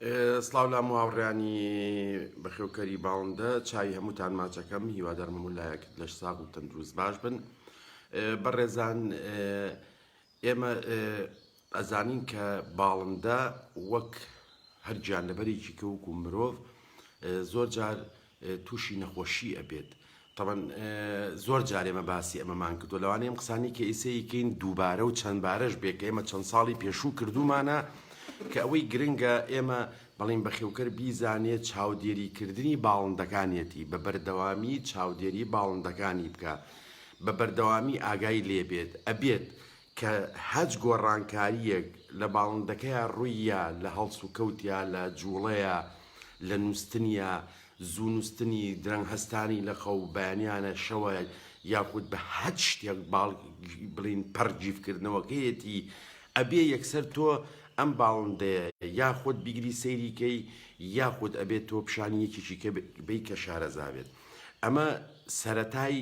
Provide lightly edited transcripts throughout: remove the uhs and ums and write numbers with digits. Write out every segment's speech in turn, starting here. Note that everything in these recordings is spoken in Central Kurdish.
سڵاو لە هەموو هاوڕێیانی بەخێوکەری باڵندە چاوی هەمووتان ماچەکەم هیوادارم هەموو لایەک لەش ساغ و تەندروست باش بن بەڕێزان ئێمە ئەزانین کە باڵندە وەک هەر گیانلەبەرێکی کە وەکو مرۆڤ زۆر جار تووشی نەخۆشی ئەبێت تەبەن زۆر جار ئێمە باسی ئەمەمان کردو لەوانەیە ئەم قسانی کە ئیسە یکەین دووبارە و چەند بارەش بێ کە ئێمە چەند ساڵی پێشوو کردومانە کە ئەوەی گرنگە ئێمە بەڵین بەخێوکەر بیزانێ چاودێری کردنی باڵندەکانیەتی بە بەردەوامی چاودێری باڵندەکانی بکە بە بەردەوامی ئاگای لێبێت ئەبێت کە هەچ گۆڕانکارییەک لە باڵندەکەیا ڕووی یا لە هەڵسوکەوتیا لە جووڵەیا لە نووستنیا زوو نووستنی درەنگ هەستانی لە خەو بەیانیانە شەوە یاخود بە هەچ شتێک باڵ بڵین پەڕ گیف کردنەوەکەیەتی ئەبێ یەکسەر تۆ ئەم باڵندەیە یاخود بیگری سەیری کەی یاخود ئەبێ تۆ پیشانی یەکێکی کە بەی کە شارەزا بێت ئەمە سەرەتای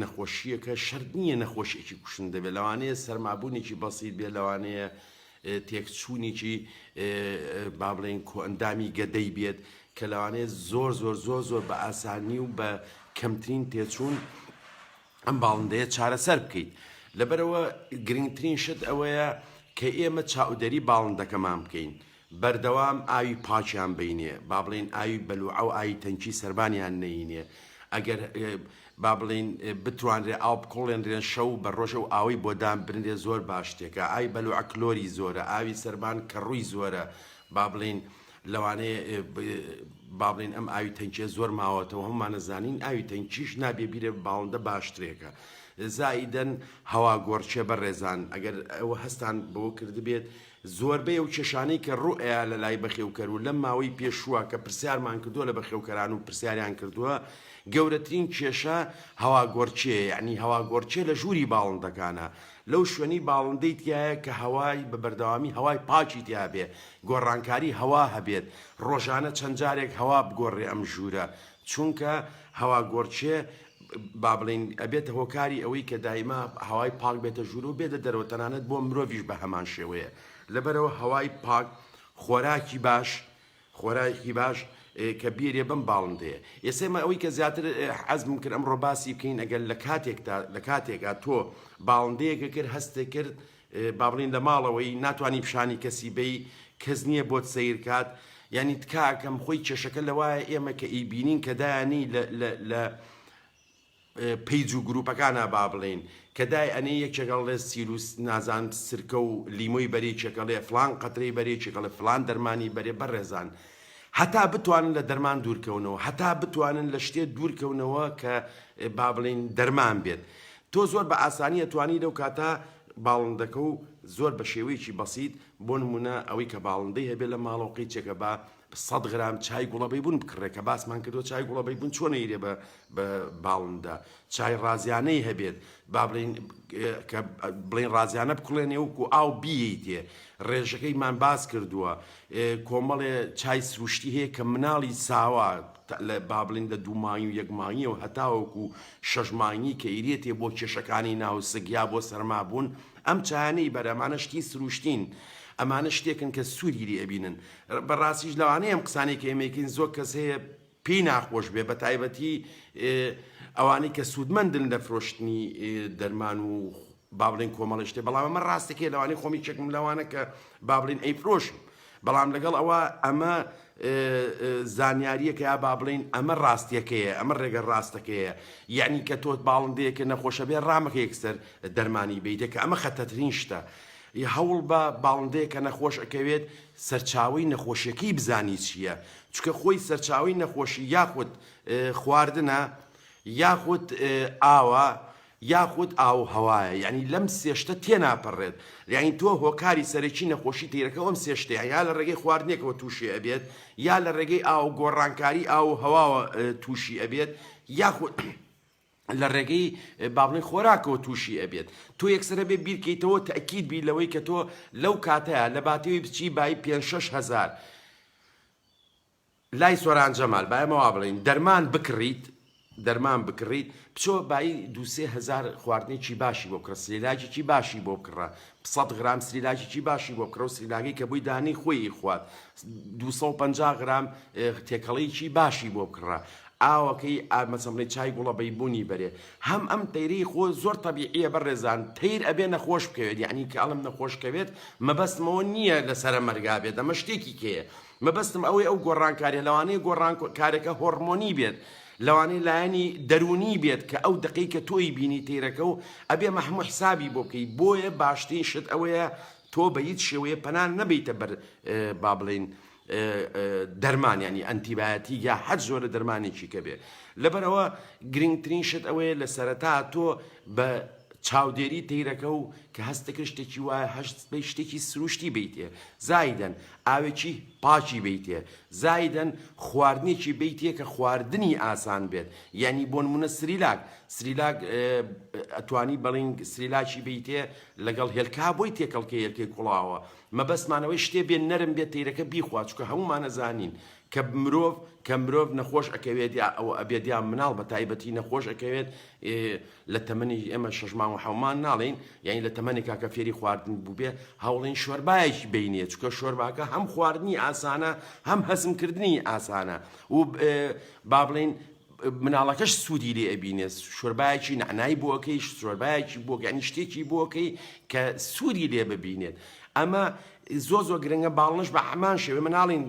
نەخۆشییەکە شەرت نییە نەخۆشیەکی کوشندە بێت، لەوانەیە سەرمابوونێکی بەسیت بێت، لەوانەیە تێکچوونێکی با بڵێین کۆئەندامی گەدەی بێت کە لەوانەیە زۆر زۆر زۆر زۆر بە ئاسانی و بە کەمترین تێچوون ئەم باڵندەیە چارەسەر بکەیت. لەبەرئەوە گرنگترین شت ئەوەیە کە ئێمە چاودێری باڵندەکەمان بکەین، بەردەوام ئاوی پاکیان بینێ، با بڵێین ئاوی بەلوعە و ئاوی تەنکی سەربانیان نەینێ، ئەگەر با بڵێین بتوانرێ ئاو بکوڵێنرێن شەو بە ڕۆژ ئەو ئاوەی بۆ دان بنرێ زۆر باش شتێکە، ئاوی بەلوعە کلۆری زۆرە، ئاوی سەربان کەڕووی زۆرە، با بڵێین لەوانەیە با بڵێین ئەم ئاوی تەنکیە زۆر ماوەتەوە هەموومان ئەزانین ئاوی تەنکیش نابێ بیرێ باڵندە باشترێکە زائیدەن هەواگۆڕکێ بەڕێزان ئەگەر ئەوە هەستان بەوە کردبێت زۆربەی ئەو کێشانەی کە ڕووئەیا لە لای بەخێوکەر و لەم ماوەی پێشووە کە پرسیارمان کردووە لە بەخێوکەران و پرسیاریان کردووە گەورەترین کێشە هەواگۆڕکێیە یەعنی هەواگۆڕکێ لە ژووری باڵندەکانە لەو شوێنەی باڵندەی تیایە کە هەوای بە بەردەوامی هەوای پاکی تیابێ گۆڕانکاری هەوا هەبێت ڕۆژانە چەند جارێک هەوا بگۆڕێ ئەم ژوورە چونکە هەواگۆڕکێ با بڵێین ئەبێتە هۆکاری ئەوەی کە دایما هەوای پاک بێتە ژوورەوە بێتە دەرەوە تەنانەت بۆ مرۆڤیش بە هەمان شێوەیە لەبەرەوە هەوای پاک خۆراکی باش خۆراکی باش کە بێرێ بەم باڵندەیە ئێستا ئێمە ئەوەی کە زیاتر حەزم کرد ئەمڕۆ باسی بکەین ئەگەر لە کاتێکدا لە کاتێکا تۆ باڵندەیەکە کرد هەستێ کرد با بڵێین لە ماڵەوەی ناتوانی پیشانی کەسی بەی کەس نییە بۆت سەیر کات یعنی تکا ئەکەم خۆی کێشەکە لەوایە ئێمە کە ئیبینین کە دایانی لە لە لە page و گروپەکانا با بڵێین کە دای ئەنێ یەکێک ئەڵێ سیروس نازانم سرکە و لیمۆی بەرێ یەکێک ئەڵێ فڵان قەترەی بەرێ یەکێک ئەڵێ فڵان دەرمانی بەرێ بەڕێزان هەتا بتوانن لە دەرمان دوورکەونەوە هەتا بتوانن لە شتێ دوورکەونەوە کە با بڵێین دەرمان بێت تۆ زۆر بە ئاسانی ئەتوانی لەو کاتە باڵندەکە و زۆر بە شێوەیەکی بەسیت بۆ نمونە ئەوەی کە باڵندەی هەبێ لە ماڵەوە قیچێکە بە سەد غرام چای گوڵە بەیبوون بکڕێ کە باسمان کردووە چای گوڵە بەیبوون چۆن ئەیرێ بە بە باڵندە چای ڕازیانەی هەبێت با بڵێین کە بڵێن ڕازیانە بکوڵێنێ وەکو ئاو بیەیتێ ڕێژەکەیمان باس کردووە کۆمەڵێ چای سروشتی هەیە کە مناڵی ساوا لە با بڵێین لە دوو مانگی و یەک مانگیەوە هەتاوەکو شەش مانگی کە ئیرێتێ بۆ کێشەکانی ناوسک یا بۆ سەرمابوون ئەم چایانەی بەر ئەمانە شتی سروشتین ئەمانە شتێکن کە سوودی لێ ئەبینن بەڕاستیش لەوانەیە ئەم قسانەی کە ئێمە یەکەین زۆر کەس هەیە پێی ناخۆش بێ بەتایبەتی ئەوانەی کە سوودمەندن لە فرۆشتنی دەرمان و با بڵێن کۆمەڵی شتێ بەڵام ئەمە ڕاستەکەی لەوانەیە خۆمی چێکم لەوانە کە با بڵێن ئەیفرۆشم بەڵام لەگەڵ ئەوە ئەمە زانیاریەکە یا با بڵین ئەمە ڕاستیەکەیە ئەمە ڕێگە ڕاستەکەیە یعنی کە تۆ باڵندەیەکە نەخۆشە بێ ڕامەکە یەکسەر دەرمانی بیتە کە ئەمە خەتەترین شتە هەوڵ بە باڵندەیە کە نەخۆش ئەکەوێت سەرچاوەی نەخۆشیەکەی بزانی چییە چونکە خۆی سەرچاوەی نەخۆشی یاخود خواردنە یاخود ئاوە یاخود ئاو هەوایە یعنی لەم سێشتە تێناپەڕێت یعنی تۆ هۆکاری سەرەکی نەخۆشی تیرەکە ئەم سێشتەیە یا لە ڕێگەی خواردنێکەوە تووشی ئەبێت یا لە ڕێگەی ئاو گۆڕانکاری ئاو هەواوە تووشی ئەبێت یاخود لە ڕێگەی با بڵێین خۆراکەوە تووشی ئەبێت تۆ یەکسەر ئەبێ بیرکەیتەوە تەئکید بی لەوەی کە تۆ لەو کاتەیا لە باتەوەی بچی بای پێنج 6000 لای سۆران جەمال با ئێمە وا بڵێین دەرمان بکڕیت دەرمان بکڕیت بچۆ بای دوو سێ هەزار خواردنێکی باشی بۆ بکڕە سریلاکێکی باشی بۆ بکڕە. سەت غرام سریلاکێکی باشی بۆ بکڕە و سریلاکەی کە بۆی دانەی خۆی ئەیخوات 250 غرام تێکەڵەیەکی باشی بۆ بکڕە ئاوەکەی مەسەن بڵێ چای گوڵە بەیبوونی بەرێ هەم ئەم تەیرەی خۆ زۆر تەبیعیە بەڕێزان تەیر ئەبێ نەخۆش بکەوێت یعنی کە ئەڵم نەخۆش کەوێت مەبەستمەوە نییە لەسەرە مەرگا بێت ئەمە شتێکی کەیە مەبەستم ئەوەی ئەو گۆڕانکاریە لەوانەیە گۆڕانکارەکە هۆڕمۆنی بێت لەوانەیە لایەنی دەروونی بێت کە ئەو دەقەی کە تۆی بینی تەیرەکە و ئەبێ مەحموو حسابی بۆ بکەی بۆیە باشترین شت ئەوەیە تۆ بە هیچ شێوەیە پەنا نەبەیتە بەر با بڵێین دەرمان یعنی ئەنتیبایەتیک یا هەر جۆرە دەرمانێکی کە بێ لەبەرئەوە گرنگترین شت ئەوەیە لە سەرەتا تۆ بە چاودێری تەیرەکە و کە هەستەکە شتێکی وایە هەشت بەی شتێکی سروشتی بیتێ زایدەن ئاوێکی پاکی بیتێ زایدەن خواردنێکی بیتێ کە خواردنی ئاسان بێت یعنی بۆ نمونە سریلاک سریلاک ئەتوانی بەڵین سریلاکی بیتێ لەگەڵ هێلکا بۆی تێکەڵکە هێلکەی کوڵاوە مەبەستمان ئەوەی شتێ بێ نەرم بێت تەیرەکە بیخوا چونکە هەموومان ئەزانین کە مرۆڤ کە مرۆڤ نەخۆش ئەکەوێت یا ئەوە ئەبێت یا مناڵ بە تایبەتی نەخۆش ئەکەوێت لە تەمەنی ئێمە شەش مانگ و حەومان ناڵێین یعنی لە تەمەنێکا کە فێری خواردن بووبێ هەوڵین شۆربایەکی بینێ چونکە شۆرباکە هەم خواردنی ئاسانە هەم هەزمکردنی ئاسانە و با بڵێین مناڵەکەش سوودی لێ ئەبینێ شۆربایەکی نەعنای بۆ ئەکەی شۆربایەکی بۆ یعنی شتێکی بۆ ئەکەی کە سوودی لێ ببینێت ئەمە زۆر زۆر گرنگە باڵنش بە هەمان شێوە ئێمە ناڵین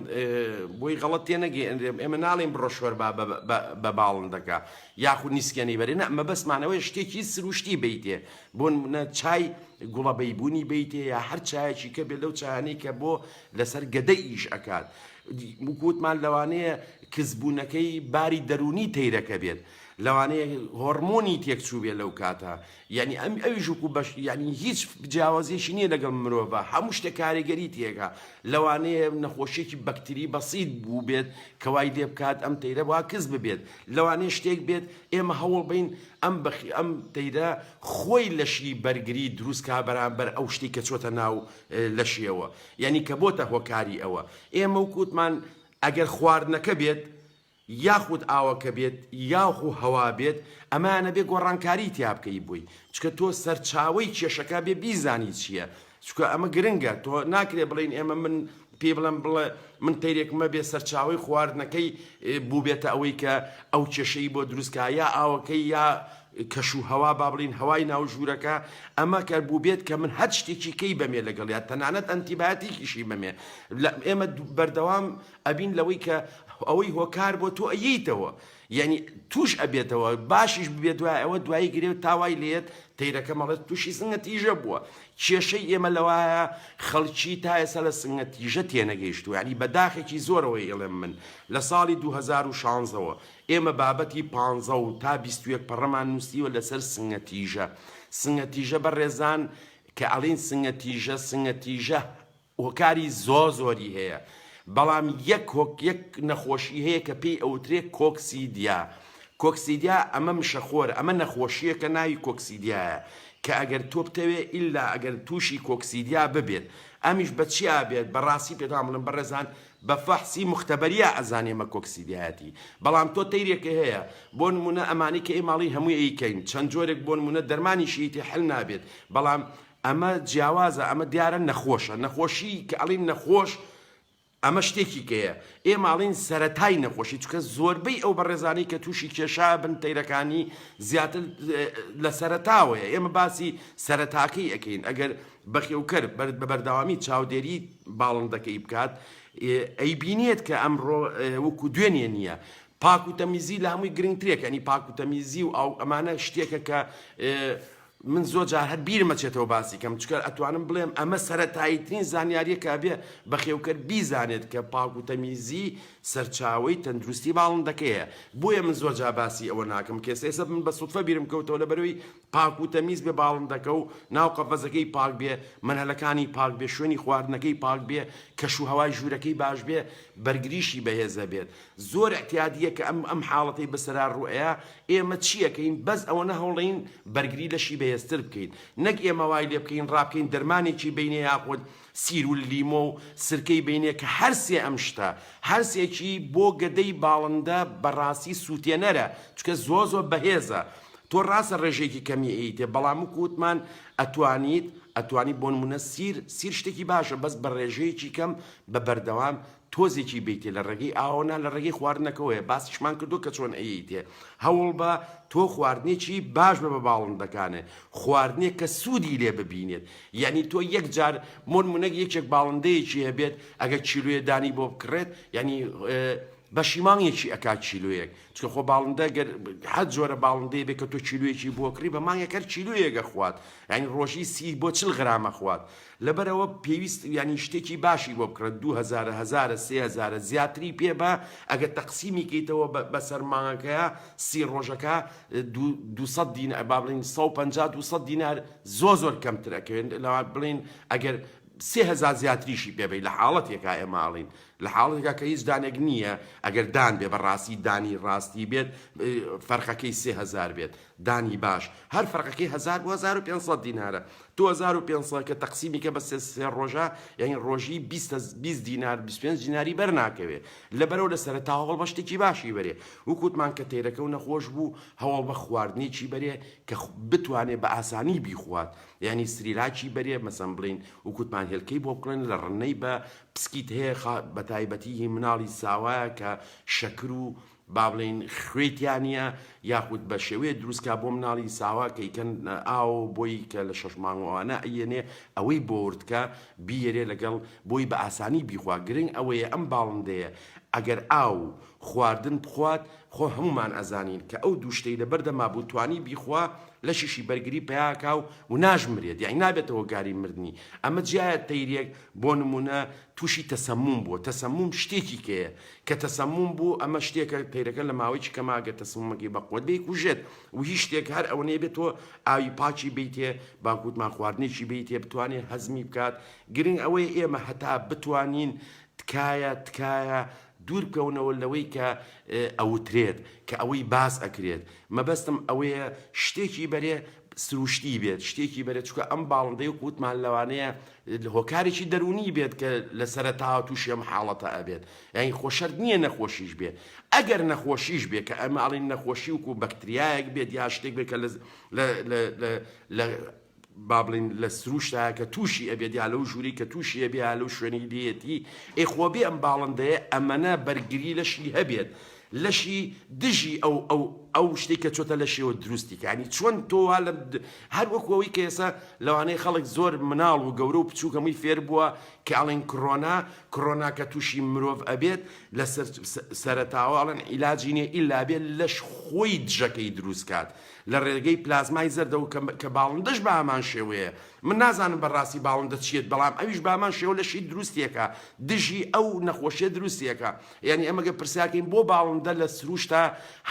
بۆی غەڵەت تێ نەگەیەنرێ ئێمە ناڵین بڕۆ شۆربا بە باڵندەکە یاخود نیسکێنەی بەرێ نە مەبەستمانەوەی شتێکی سروشتی بیتێ بۆ نمونە چای گوڵە بەیبوونی بیتێ یا هەر چایەکی کە بێ لەو چایانەی کە بۆ لەسەر گەدە ئیش ئەکات وەکو وتمان لەوانەیە کزبوونەکەی باری دەروونی تەیرەکە بێت لەوانەیە هۆڕمۆنی تێکچوو بێت لەو کاتە یعنی ئەم ئەویش وەکو بەش یعنی هیچ جیاوازیەکی نییە لەگەڵ مرۆڤە هەموو شتێک کاریگەری تێکا لەوانەیە نەخۆشیێکی بەکتری بەسیت بوو بێت کە وای لێ بکات ئەم تەیرە وا کز ببێت لەوانەیە شتێک بێت ئێمە هەوڵ بین ئەم بەخی ئەم تەیرە خۆی لەشی بەرگری دروست کا بەرامبەر ئەو شتی کە چۆتە ناو لەشیەوە یعنی کە بۆتە هۆکاری ئەوە ئێمە وەکو وتمان ئەگەر خواردنەکە بێت یاخود ئاوەکە بێت یاخو هەوا بێت ئەمانە بێ گۆڕانکاری تیا بکەی بۆی چونکە تۆ سەرچاوەی کێشەکە بێ بیزانی چییە چونکە ئەمە گرنگە تۆ ناکرێ بڵێین ئێمە من پێی بڵێم بڵێ من تەیرێکمە بێ سەرچاوەی خواردنەکەی بووبێتە ئەوەی کە ئەو کێشەی بۆ دروستکە یا ئاوەکەی یا کەش و هەوا با بڵین هەوای ناو ژوورەکە ئەمە کە بووبێت کە من هەر شتێکی کەی بەمێ لەگەڵ یا تەنانەت ئەنتیبایەتیکیشی بەمێ ئێمە بەردەوام ئەبین لەوەی کە ئەوەی هۆکار بۆ تۆ ئەیەیتەوە یعنی توش ئەبێتەوە باشیش ببێت دوای ئەوە دوایی گرێ تا وای لێت تەیرەکە مەڵێت تووشی سنگە تیژە بووە کێشەی ئێمە لەوایە خەڵکی تا ئێستا لە سنگە تیژە تێنەگەیشتووە یعنی بە داخێکی زۆرەوە ئێڵێم من لە ساڵی 2016 ەوە ئێمە بابەتی پانزە و تا 21 پەڕەمان نووسیوە لەسەر سنگە تیژە سنگە تیژە بەڕێزان کە ئەڵین سنگە تیژە سنگە تیژە هۆکاری زۆر زۆری هەیە بەڵام یەک هۆک یەک نەخۆشی هەیە کە پێی ئەوترێ کۆکسیدیا کۆکسیدیا ئەمە مشەخۆرە ئەمە نەخۆشیەکە ناوی کۆکسیدیایە کە ئەگەر تۆ بتەوێ ئیلا ئەگەر تووشی کۆکسیدیا ببێت ئەمیش بە چیا بێت بەڕاستی پێتان بڵێم بەڕێزان بە فەحسی موختەبەریا ئەزانێ مە کۆکسیدیایەتی بەڵام تۆ تەیرێکە هەیە بۆ نمونە ئەمانی کە ئێماڵی هەمووی ئەیکەین چەند جۆرێک بۆ نمونە دەرمانیشی تێ حل نابێت بەڵام ئەمە جیاوازە ئەمە دیارە نەخۆشە نەخۆشی کە ئەڵین نەخۆش ئەمە شتێکی کەیە ئێمە ئەڵین سەرەتای نەخۆشی چونکە زۆربەی ئەو بەڕێزانەی کە تووشی کێشا بن تەیرەکانی زیاتر لە سەرەتاوەیە ئێمە باسی سەرەتاکەی ئەکەین ئەگەر بەخێوکەر بە بەردەوامی چاودێری باڵندەکەی بکات ئەیبینێت کە ئەمڕۆ وەکو دوێنێ نییە پاک و تەمیزی لە هەمووی گرنگترێک ینی پاک و تەمیزی و ئەو ئەمانە شتێکە کە من زۆر جار هەر بیرم ئەچێتەوە باسی کەم چونکە ئەتوانم بڵێم ئەمە سەرەتاییترین زانیاریە کە ئەبێ بەخێوکەر بیزانێت کە پاک و تەمیزی سەرچاوەی تەندروستی باڵندەکەیە بۆیە من زۆر جار باسی ئەوە ناکەم کە ئێستا من بە سوتفە بیرم کەوتەوە لەبەرەوەی پاک و تەمیز بێ باڵندەکە و ناو قەفەزەکەی پاک بێ مەنهەلەکانی پاک بێ شوێنی خواردنەکەی پاک بێ کەش و هەوای ژوورەکەی باش بێ بەرگریشی بەهێزە بێت زۆر ئیعتیادیە کە ئەم ئەم حاڵەتەی بەسەرا ڕوئەیا ئێمە چیەکەین بەس ئەوەنە هەوڵەین بەرگری لەشی بەهێزتر بکەین نەک ئێمە وای لێ بکەین ڕابکەین دەرمانێکی بینێ یاخود سیر و لیمۆ و سرکەی بینێ کە هەرسێ ئەم شتە هەرسێکی بۆ گەدەی باڵندە بەڕاستی سوتێنەرە چونکە زۆر زۆر بەهێزە تۆ ڕاستە ڕێژەیەکی کەمی ئەیتێ بەڵام وەکو وتمان ئەتوانیت. ئەتوانی بۆنمونە سیر سیر شتێکی باشە بەس بە ڕێژەیەکی کەم بە بەردەوام تۆزێکی بیتێ لە ڕێگەی ئاوەوە نا لە ڕێگەی خواردنەکەوەیە باسیشمان کردووە کە چۆن ئەیەیتێ هەوڵبە تۆ خواردنێکی باش بە بە باڵندەکانێ خواردنێک کە سوودی لێ ببینێت یعنی تۆ یەک جار مۆنمونە یەکێک باڵندەیەکی هەبێت ئەگەر کیلۆیە دانی بۆ بکڕێت یعنی بەشی مانگێکی ئەکا کیلۆیەک چونکە خۆ باڵندە گەر هەر جۆرە باڵندەی بێ کە تۆ کیلۆیەکی بۆ کڕی بە مانگێک هەر کیلۆیەک ئەخوات یعنی ڕۆژی سی بۆ 40 غرام ئەخوات لەبەرئەوە پێویست یانی شتێکی باشی بۆ بکڕە دوو هەزارە هەزارە سێ هەزارە زیاتری پێ بە ئەگەر تەقسیمی کەیتەوە بەسەر مانگەکەیا سی ڕۆژەکە 200 دینار با بڵێین 150 200 دینار زۆر زۆر کەمتر ئەکەوێت لەوە بڵێین ئەگەر 3000 زیاتریشی پێ بەی لە حاڵەتێکا ئێمە ئەڵێین لە حاڵەتێکا کە هیچ دانێک نییە ئەگەر دان بێ بە ڕاستی دانی ڕاستی بێت فەرقەکەی 3000 بێت دانی باش هەر فەرقەکەی هەزار بۆ 1500 دینارە تۆ 1500 کە تەقسیمی کە بە سێ سێ ڕۆژە یعنی ڕۆژی 20 دینار 25 دیناری بەر ناکەوێ لەبەرەوە لە سەرەتا هەوڵ بە شتێکی باشی بەرێ وکوتمان کە تێرەکە و نەخۆش بوو هەوڵ بە خواردنێکی بەرێ کە بتوانێ بە ئاسانی بیخوات یعنی سریلاکی بەرێ مەسەن بڵین وکوتمان هێلکەی بۆ بکڕێن لە ڕنەی بە پسکیت هەیە بە تایبەتی هی مناڵی ساوایە کە شەکر و با بڵێین خوێی تیا نییە یاخود بە شێوەیە دروست کا بۆ مناڵی ساوا کە ئیکەن ئاو بۆی کە لە شەش مانگ و ئەوانە ئەیەنێ ئەوەی بۆ ورد کە بیەرێ لەگەڵ بۆی بە ئاسانی بیخوا گرنگ ئەوەیە ئەم باڵندەیە ئەگەر ئاو و خواردن بخوات خۆ هەموومان ئەزانین کە ئەو دوو شتەی لەبەر دەما بوو توانی بیخوا لەشیشی بەرگری پەیاکا و و ناشمرێت یانی نابێتە هۆکاری مردنی ئەمە جیایە تەیرێک بۆ نمونە تووشی تەسەموم بووە تەسەموم شتێکی کەیە کە تەسەموم بوو ئەمە شتێکە تەیرەکە لە ماوەیەکی کەما گەر تەسەمومەکەی بەقوەت بێ کوژێت و هیچ شتێک هەر ئەوەنەیە بێت تۆ ئاوی پاکی بیتێ باکوتمان خواردنێکی بیتێ بتوانێ هەزمی بکات گرنگ ئەوەیە ئێمە هەتا بتوانین تکایە تکایە دوور بکەونەوە لەوەی کە ئەوترێت کە ئەوەی باس ئەکرێت مەبەستم ئەوەیە شتێکی بەرێ سروشتی بێت شتێکی بەرێت چونکە ئەم باڵندەی وەکو وتمان لەوانەیە هۆکارێکی دەروونی بێت کە لە سەرەتاوە تووشی ئەم حاڵەتە ئەبێت یانی خۆ شەرت نییە نەخۆشیش بێت ئەگەر نەخۆشیش بێت کە ئەمە ئەڵین نەخۆشی وکو بەکتریایەک بێت یا شتێک بێت کە لە لە لە لە با بڵین لە سروشتایە کە تووشی ئەبێت یا لەو ژووری کە تووشی ئەبێ یا لەو شوێنی لێیەتی ئەی خۆ بێ ئەم باڵندەیە ئەمەنە بەرگری لەشی هەبێت لەشی دژی ئەو ئەو ئەو شتەی کە چۆتە لەشیەوە دروستی کە یانی چۆن تۆ وا لە هەر وەکو ئەوەی کە ئێستا لەوانەیە خەڵک زۆر مناڵ و گەورە و بچووک هەمووی فێر بووە کە ئەڵێن کڕۆنا کڕۆنا کە تووشی مرۆڤ ئەبێت لە سەرەتاوە ئەڵێن عیلاجی نییە ئیلا بێت لەش خۆی دژەکەی دروست کات لە ڕێگەی پلازمای زەردەوە کە کە باڵندەش بە هەمان شێوەیە من نازانم بە ڕاستی باڵندە چیەت بەڵام ئەویش بە هەمان شێوە لەشی دروستیەکە دژی ئەو نەخۆشیە دروستیەکە یانی ئەمە گەر پرسیار کەین بۆ باڵندە لە سروشتا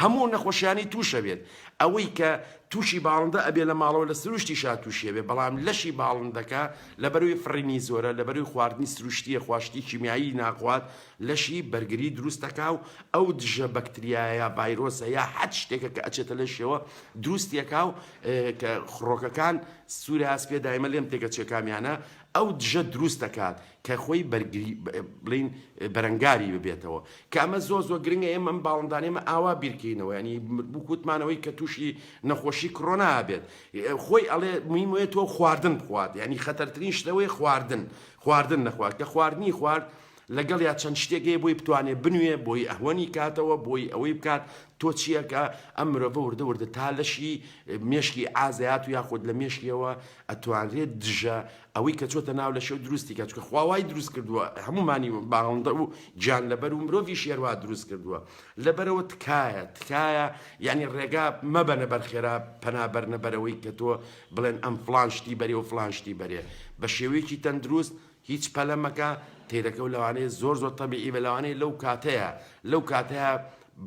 هەموو نەخۆشیانی توشە بێت ئەوەی کە توشی باڵندە ئەبێ لە ماڵەوە لە سروشتیشا توشیە بێ بەڵام لەشی باڵندەکە لەبەروی فڕینی زۆرە لەبەروی خواردنی سروشتیە خواشتی کیمیایی ناخوات لەشی بەرگری دروست دەکا و ئەو دژە بەکتریایە یا ڤایرۆسە یا هەر شتێکە کە ئەچێتە لەشیەوە دروستیەکا و کە خڕۆکەکان سوورە سپێ دایمە لێم تێکەچێ کامیانە ئەو دژە دروست دەکات کە خۆی بەرگری بڵین بەرەنگاری ببێتەوە کە ئەمە زۆر زۆر گرنگە ئێمە ئەم باڵندانەی ئێمە ئاوا بیرکەینەوە ینی بکوتمانەوەی کە تووشی نەخۆشی کڕۆنا بێت خۆی ئەڵێ مهمەیە تۆ خواردن بخوات ینی خەتەرترین شتەوەی خواردن خواردن نەخوات کە خواردنی خوارد لەگەڵیا چەند شتێک هەیە بۆی بتوانێ بنوێ بۆی ئەهوەنی کاتەوە بۆی ئەوەی بکات تۆ چیەکە ئەم مرۆڤە وردە وردە تا لەشی مێشکی ئازیات و یاخود لە مێشکیەوە ئەتوانرێت دژە ئەوەی کە چۆتە ناو لەشەو دروستی کە چکە خوا وای دروست کردووە هەمومانی باڵندە و گیان لەبەر و مرۆڤیش هەروا دروست کردووە لەبەرەوە تکایە تکایە یعنی ڕێگا مەبەنە بەر خێرا پەنا بەرنە بەرەوەی کە تۆ بڵێن ئەم فلان شتی بەرێ و فلان شتی بەرێ بە شێوەیەکی تەندروست هیچ پەلە مەکە تەیرەکەو لەوانەیە زۆر زۆر تەبیعی بێ لەوانەیە لەو کاتەیە لەو کاتەیە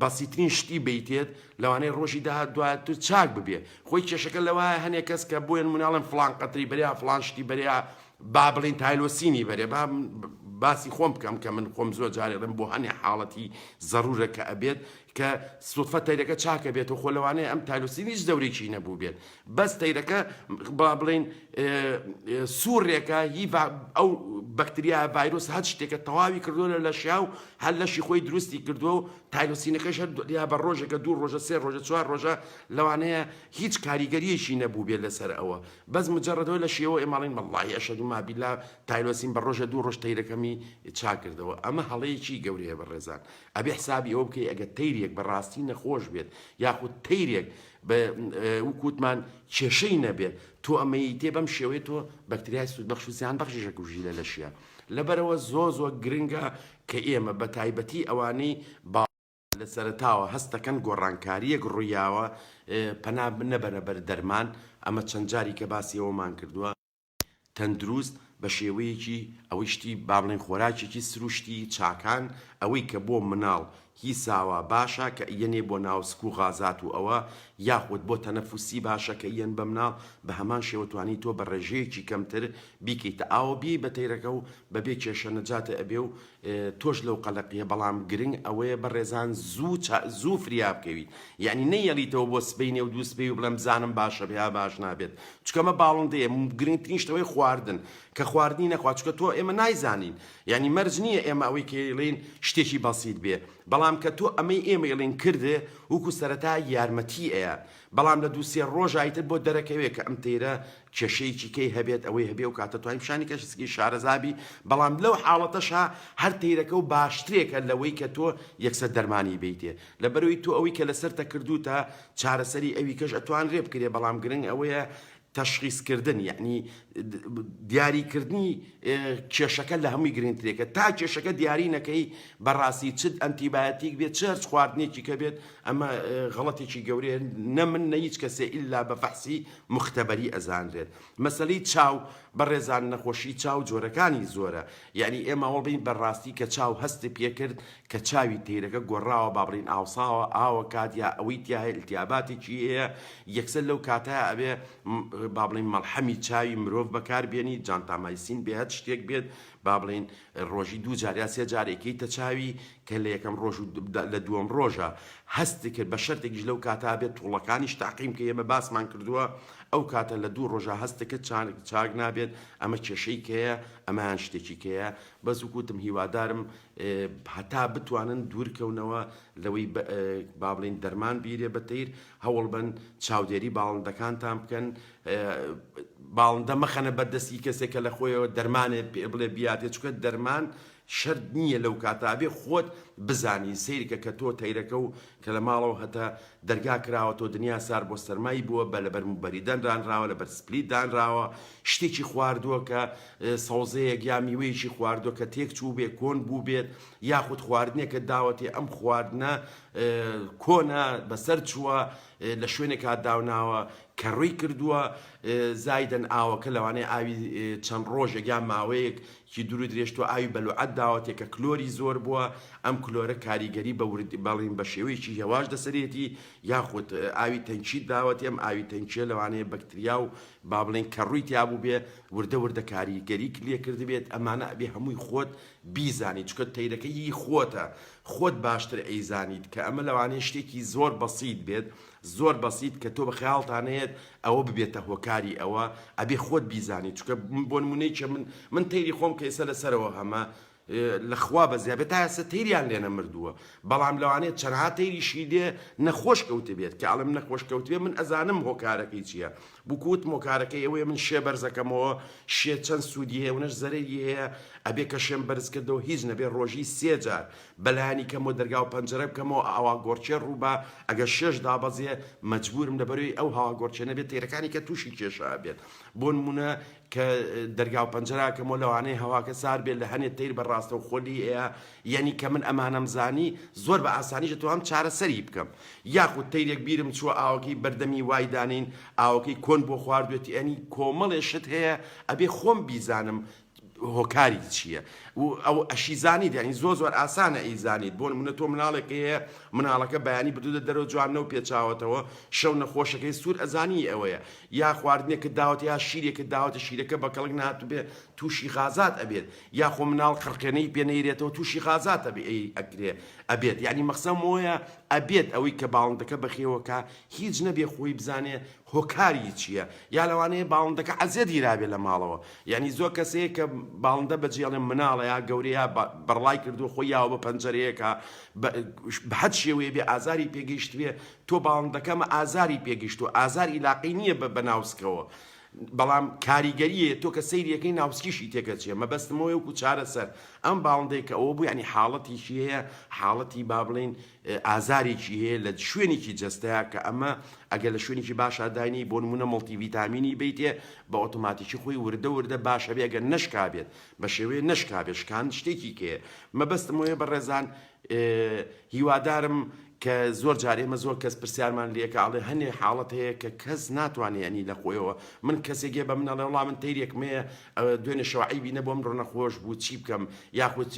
بەسیترین شتی بیتێت لەوانەیە ڕۆژی داهات دواتر چاک ببێ خۆی کێشەکە لەوایە هەنێک کەس کە بۆیان مناڵن فلان قەتری بەریا فلان شتی بەریا با بڵین تایلۆسینی بەرێ با. باسی خۆم بکەم کە من خۆم زۆر جارێ ڵێم بۆ هەنێ حاڵەتی زەرورە کە ئەبێت کە سوتفە تەیرەکە چاکە بێت و خۆ لەوانەیە ئەم تایلۆسین هیچ دەورێکی نەبوو بێت بەس تەیرەکە با بڵێین سوورێکە هی ئەو بەکتریا ڤایرۆس هەر شتێکە تەواوی کردووە لە لەشیا و هەر لەشی خۆی دروستی کردووە و تایلۆسینەکەش هەر یا بە ڕۆژێکە دوو ڕۆژە سێ ڕۆژە چوار ڕۆژە لەوانەیە هیچ کاریگەریەکی نەبوو بێت لەسەر ئەوە بەس مجرد لە شێوە ئێمە ئەڵێین وەڵڵاهی ئەشهەدو ما بیلا تایلۆسین بە ڕۆژە دوو ڕۆژ تەیرەکەمی چاک کردەوە ئەمە هەڵەیەکی گەورەیە بەڕێزان ئەبێ حسابی ئەوە بکەی ئەگەر تەیرێک بە ڕاستی نەخۆش بێت یاخود تەیرێک بە وەک وتمان کێشەی نەبێت تۆ ئەمەی تێ بەم شێوەیە تۆ بەکتریای سوودبەخش و زیان بەخشیش ئەکوژی لە لەشیا لەبەرئەوە زۆر زۆر گرنگە کە ئێمە بە تایبەتی ئەوانەی با لە سەرەتاوە هەست دەکەن گۆڕانکارییەک ڕوویاوە پەنا نەبەنە بەر دەرمان، ئەمە چەند جاریکە باسی ئەوەمان کردووە، تەندروست بە شێوەیەکی ئەوەی شتی با بڵێین خۆراکێکی سروشتی چاکان ئەوەی کە بۆ مناڵ هی ساوا باشە کە ئیەنێ بۆ ناوسک و غازات و ئەوە یاخود بۆ تەنەفوسی باشە کە ئیەن بە مناڵ بە هەمان شێوە توانی تۆ بە ڕێژەیەکی کەمتر بیکەیتە ئاوە بیەی بە تەیرەکە و بەبێ کێشە نەجاتە ئەبێ و تۆش لەو قەلەقیە بەڵام گرنگ ئەوەیە بەڕێزان زوو چا زوو فریا بکەویت یەعنی نەیەڵیتەوە بۆ سبەینێ و دوو سبەی و بڵێم بزانم باشە بێ یا باش نابێت چونکە ئەمە باڵندەیە گرنگترین شت ئەوەیە خواردن کە خواردنی نەخوا چونکە تۆ ئێمە نایزانین یەعنی مەرج نییە ئێمە ئەوەی کە ئەیڵێین شتێکی بەسیت بێ بەڵام کە تۆ ئەمەی ئێمە ئەیڵێین کردێ وەکو سەرەتا یارمەتی ئەیات بەڵام لە دوو سێ ڕۆژا ئیتر بۆت دەرەکەوێ کە ئەم تەیرە کێشەیەکی کەی هەبێت ئەوەی هەبێ ئەو کاتە توانی پیشانی کەسێکی شارەزا بی بەڵام لەو حاڵەتەشا هەر تەیرەکە و باشترێکە لەوەی کە تۆ یەکسەر دەرمانی بەیتێ لەبەرئەوەی تۆ ئەوەی کە لەسەرتە کردووتە چارەسەری ئەوی کەش ئەتوانرێ بکرێ بەڵام گرنگ ئەوەیە تەشخیس کردن یەعنی دیاری کردنی کێشەکە لە هەمووی گرنگترێکە تا کێشەکە دیاری نەکەی بەڕاستی چ ئەنتیبایەتیک بێت چ هەرچ خواردنێکی کە بێت ئەمە غەڵەتێکی گەورەیە نە من نە هیچ کەسێ ئیلا بە فەحسی موختەبەری ئەزانرێت مەسەلەی چاو بەڕێزان نەخۆشی چاو جۆرەکانی زۆرە یەعنی ئێمە ئەوە بین بەڕاستی کە چاو هەستی پێکرد کە چاوی تەیرەکە گۆڕاوە با بڵێین ئاوساوە ئاوە کات یا ئەوەی تیا هەیە التیاباتێکی هەیە یەکسەر لەو کاتە ئەبێ با بڵێین مەڵحەمی چاوی مرۆڤ بەکار بێنی جانتامایسین بێ هەر شتێک بێت با بڵێین ڕۆژی دوو جار یا سێ جار ئەیکەیتە چاوی کە لە یەکەم ڕۆژ و لە دووەم ڕۆژە هەستی کرد بە شەرتێکیش لەو کاتە بێت توڵەکانیش تاقیم کە ئێمە باسمان کردووە ئەو کاتە لە دوو ڕۆژە هەستی کرد چاک نابێت ئەمە کێشەی کەیە ئەمەیان شتێکی کەیە بەس وەکو وتم هیوادارم هەتا بتوانن دوورکەونەوە لەوەی با بڵێین دەرمان بیرێ بە تەیر هەوڵبەن چاودێری باڵندەکانتان بکەن باڵندە مەخەنە بەردەستی کەسێک کە لە خۆیەوە دەرمانێ پێ بڵێ بیاتێ چونکە دەرمان شەرت نییە لەو کاتە ئەبێ خۆت بزانی سەیرکە کە تۆ تەیرەکە و کە لە ماڵەوە هەتە دەرگا کراوە تۆ دنیا سار بۆ سەرمای بووە بە لەبەر موبەریدەن دانراوە لەبەر سپلیت دانراوە شتێکی خواردووە کە سەوزەیەک یا میوەیەکی خواردووە کە تێک چووبێ کۆن بووبێت یاخود خواردنێکە داوەتێ ئەم خواردنە کۆنە بەسەر چووە لە شوێنێکا داوناوە کە ڕووی کردووە زایدەن ئاوەکە لەوانەیە ئاوی چەند ڕۆژێک یا ماوەیەک کی دوور و درێژ تۆ ئاوی بەلوعەت داوەتێ کە کلۆری زۆر بووە ئەم کلۆرە کاریگەری بە ورد بەڵین بە شێوەیەکی هێواش دەسەرێتی یاخود ئاوی تەنکیت داوەتێ ئەم ئاوی تەنکیە لەوانەیە بەکتریا و با بڵێین کەڕووی تیا بووبێ وردە وردە کاریگەری لێ کردبێت ئەمانە ئەبێ هەمووی خۆت بیزانی چونکە تەیرەکە هی خۆتە خۆت باشتر ئەیزانیت کە ئەمە لەوانەیە شتێکی زۆر بەسیت بێت زۆر بەسیت کە تۆ بە خەیاڵتا نەیەت ئەوە ببێتە هۆکاری ئەوە ئەبێ خۆت بیزانی چونکە بۆ نمونەیەکە من من تەیری خۆم کە ئێستا لەسەرەوە هەمە لە خوا بەزیا بێت تا ئێستا تەیریان لێ نەمردووە بەڵام لەوانەیە چەنها تەیریشی لێ نەخۆش کەوتبێت کە ئەڵێم نەخۆش کەوتبێت من ئەزانم هۆکارەکەی چییە بوکوت مۆکارەکەی ئەوەیە من شێ بەرزەکەمەوە شێ چەند سوودی هەیە ونەش زەرەری هەیە ئەبێ کە شێم بەرز کردەوە هیچ نەبێ ڕۆژی سێ جار بەلایەنی کەمەوە دەرگا و پەنجەرە بکەمەوە ئاوا گۆڕچێ ڕووبا ئەگەر شێش دابەزێ مەجبورم لەبەرەوەی ئەو هەوا گۆڕچێ نەبێت تەیرەکانی کە تووشی کێشە ئەبێت بۆ نمونە کە دەرگا و پەنجەرە ئەکەمەوە لەوانەیە هەواکە سار بێت لە هەنێ تەیر بە ڕاستەوخۆ لێی ئەیا یەنی کە من ئەمانەم زانی زۆر بە ئاسانیش دەتوانم چارەسەری بکەم یاخود تەیرێک بیرم چووە ئاوەکەی بەردەمی وای دانێین ئاوەکەی کۆن بۆ خواردوێتی ئەنی کۆمەڵێ شت هەیە ئەبێ خۆم بیزانم. هۆکاری چییە و ئەو ئەشیزانیت یعنی زۆر زۆر ئاسانە ئەیزانیت بۆ نمونە تۆ مناڵێک هەیە مناڵەکە بەیانی بردوتە دەرەوە جوان نەو پێچاوەتەوە شەو نەخۆشەکەی سوور ئەزانی ئەوەیە یا خواردنێکت داوەتە یا شیرێکت داوەتە شیرەکە بە کەڵک نهاتوبێ تووشی غازات ئەبێت یاخۆ مناڵ قڕقێنەی پێ نەیرێتەوە تووشی غازات ئەبێ ئەکرێ ئەبێت یعنی مەخسەم وەیە ئەبێت ئەوەی کە باڵندەکە بەخێوەکە هیچ نەبێ خۆی بزانێ هۆکاری چییە یا لەوانەیە باڵندەکە عەزێت گیرابێ لە ماڵەوە یعنی زۆر کەس هەیە کە باڵندە بەجێڵێ مناڵە یا گەورەیە بەڕڵای کردووە خۆی یاوە بە پەنجەرەیەکە بە هەر شێوەیە بێ ئازاری پێگەیشتبێ تۆ باڵندەکەمە ئازاری پێگەیشتووە ئازار ئیلاقەی نییە بە ناوسکەوە بەڵام کاریگەریە تۆ کە سەیریەکەی ناوسکیشی تێکەچێ مەبەستمەوەی وەکو چارەسەر ئەم باڵندەیە کە ئەوە بوو یعنی حاڵەتێکی هەیە حاڵەتی با بڵێین ئازارێکی هەیە لە شوێنێکی جەستەیە کە ئەمە ئەگەر لە شوێنێکی باشا داینی بۆ نمونە multivitamin ی بیتێ بە ئۆتۆماتیکی خۆی وردە وردە باشە بێ ئەگەر نەشکابێت بە شێوەیە نەشکابێت شکان شتێکی کەیە مەبەستم وەیە بەڕێزان هیوادارم کە زۆر جار ئێمە زۆر کەس پرسیارمان لێکە ئەڵێ هەنێ حاڵەت هەیە کە کەس ناتوانێ ینی لە خۆیەوە من کەسێکێ بە من ئەڵێ وڵا من تەیرێکم هەیە دوێنێ شەوە عەیبی نەبوو ئەمڕۆ نەخۆش بوو چی بکەم یاخود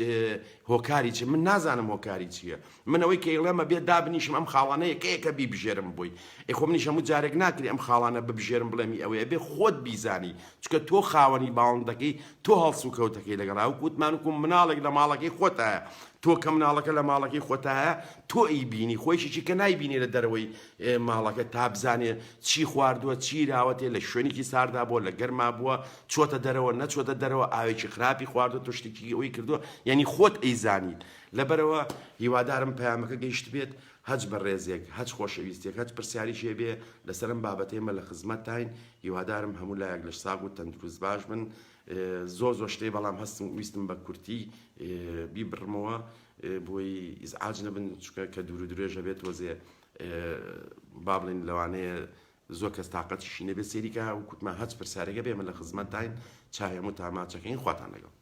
هۆکاری چی من نازانم هۆکاری چییە من ئەوەی کە ئیڵێم ئەبێ دابنیشم ئەم خاڵانە یەکە یەکە بیبژێرم بۆی ئەی خۆ منیش هەموو جارێک ناکرێ ئەم خاڵانە ببژێرم بڵێم ئی ئەوەیە ئەبێ خۆت بیزانی چونکە تۆ خاوەنی باڵندەکەی تۆ هەڵسوکەوتەکەی لەگەڵا وەکو وتمان وەکو مناڵێک لە ماڵەکەی خۆتایە تۆ کە مناڵەکە لە ماڵەکەی خۆتایە تۆ ئەیبینی خۆیشیی کە نایبینێ لە دەرەوەی ماڵەکە تا بزانێ چی خواردووە چی راوەتێ لە شوێنێکی ساردا بووە لە گەرما بووە چۆتە دەرەوە نەچۆتە دەرەوە ئاوێکی خراپی خواردووە تۆ شتێکی ئەوەی کردووە یعنی خۆت ئەیزانیت لەبەرئەوە هیوادارم پەیامەکە گەیشتبێت هەچ بەڕێزێک هەچ خۆشەویستێک هەچ پرسیاریکی هەبێ لەسەر ئەم بابەتە ئێمە لە خزمەتتاین هیوادارم هەموو لایەک لەش ساغ و تەندروست باش بن زۆر زۆر شتێ بەڵام هەستم ویستم بە کورتی بیبڕمەوە بۆی ئیزعاج نەبن چونکە کە دوور و درێژە بێت تۆزێ با بڵێین لەوانەیە زۆر کەس تاقەتیشی نەبێت سەیری کە وەکوتمان هەچ پرسیارێک هەبێ ئێمە لە خزمەتتاین چاوی هەموو تاماچەکەین خواتان لەگەڵ.